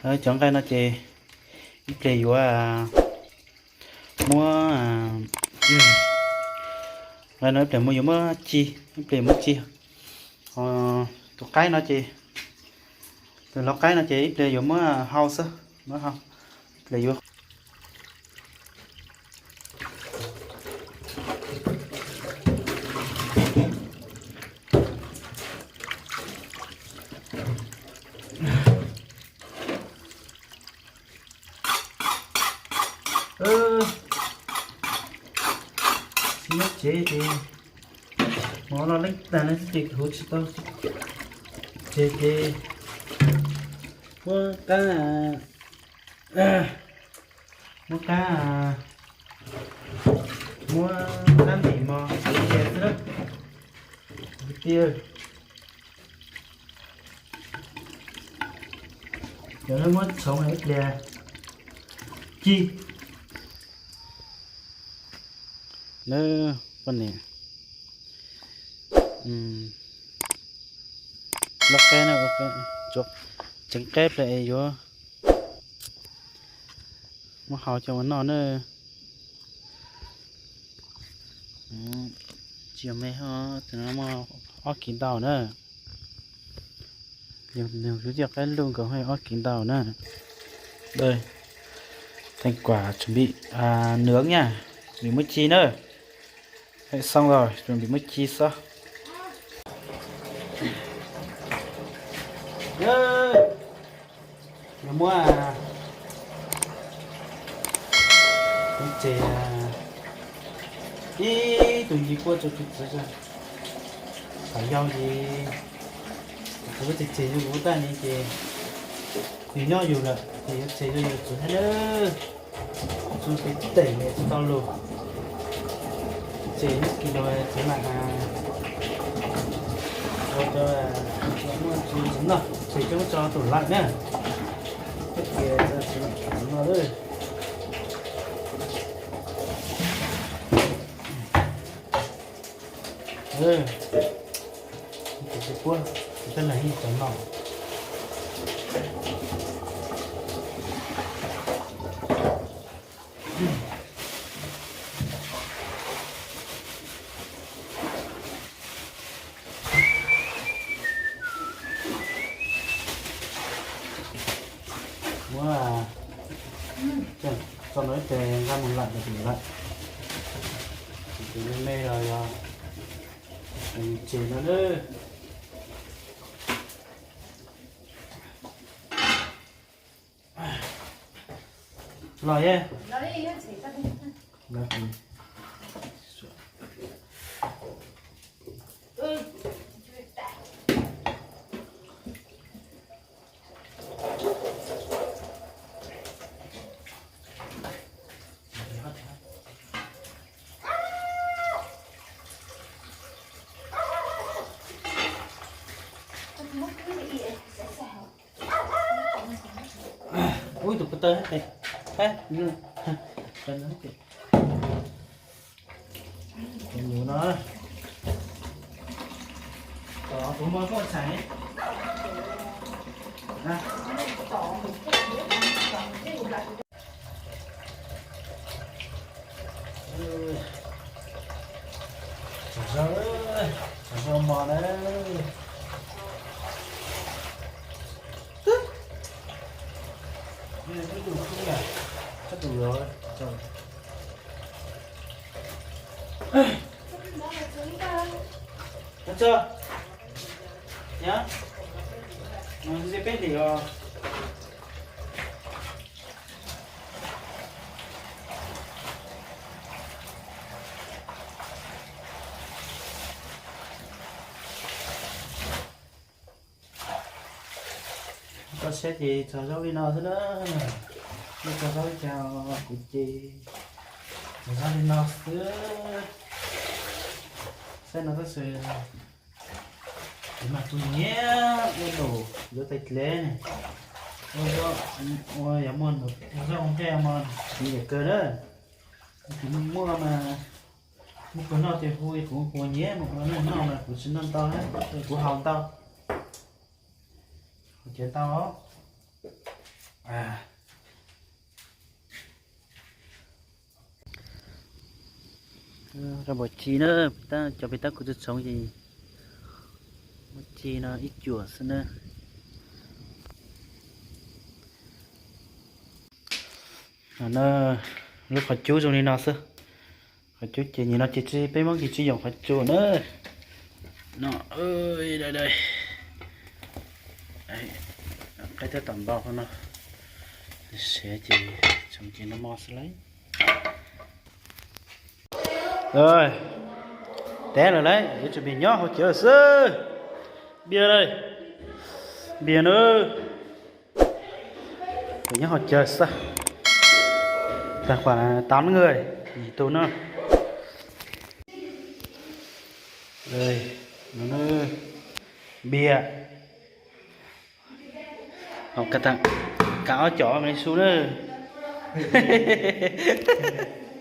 Cov nqaij no ces ib pliag yuav muab, nqaij no ib pliag muab, yuav muab ci, ib pliag yuav muab ci. Tus qaib no ces, tus lau qaib no ces ib pliag yuav muab hau xwb, muab hau, ib pliag yuav Tsis nyob tsev ces mov no leej tag ne, ces huv tsis tau. Ces ces muab qab, muab qab, muab qab ntim mos cia xwb na kwv tij. Cov no muab tshoov ib pliag ci. Lawv poj niam loj qeb na, tseev qeb pliag es yuav muab hau coj ua noj na. Tsis yog me, tus no muaj ob kiv ntau na. Yog yus coj qaib luj nkaus ob kiv ntau na. Đây, thành quả chuẩn bị à, nướng nha. Chuẩn bị muối chi nữa. Hẹ xong rồi, chuẩn bị muối chi xó. Yog muab tus ces ib tug nci puab rau tus txiv, thaum yau ces kuv tus txiv ces yog kuv taj ni ces nws nyob yus lawm ces yuav tseg rau yus txiv thiab na. Txug pem teb tsis tau lug, ces nyob kis no txiv mam ua rau muaj txiv noj, ces coob tso tub laj na. Txug kis txiv mam noj lawm. Tus puab, tus peb leeg ib tau noj. Muab tso no ib tes nqa mus lawm rau tus lawm. Tus me me los yog tsev no na. Los ye. Ui, tus ko taw hab tes. Hab, tes nyuv no. Tom kuv muaj koj txhais. Tsam zaub, tsam zaub mos na. Tus kub na, koj tus yuav. Ua tso. Nyab, no peb hlis os. Koj saib ces txog zaub li no xwb na. Koj txog zaub li cas kuv ces txog zaub li no xwb. Saib no tab sis kuv mas kuv nyiam ua num yuav tais dlev ne. Ua zaub, ua yog muaj num, ua zaub ua nplej mas kuv nyiam kawg na. Kuv muaj mas muaj puas noj ces hu kuv, kuv nyiam mus ua noj mas kuv tsis noj ntau na, kuv haus ntau. Haus cawv ntau. Rau npaum ci na, cov pem tab kuv txhoov txhoov ces muab ci no ib cuam xwb na. Lub qhov cub zoo li no xwb. Qhov cub ces nim no ces tsis, peb Hmoob ces tsis yoom qhov cub na. No, dai dai, qab thiab tom npau no, siav ces txhoov ces no mo xwb lauj. Teb lawm lauj, yuav tsum npias nyob hauv cawv xwb. Npias lauj, npias na. Npias nyob hauv cawv xwb. Tài khoản tám người, tus no. Npias. Kav ob com me su na.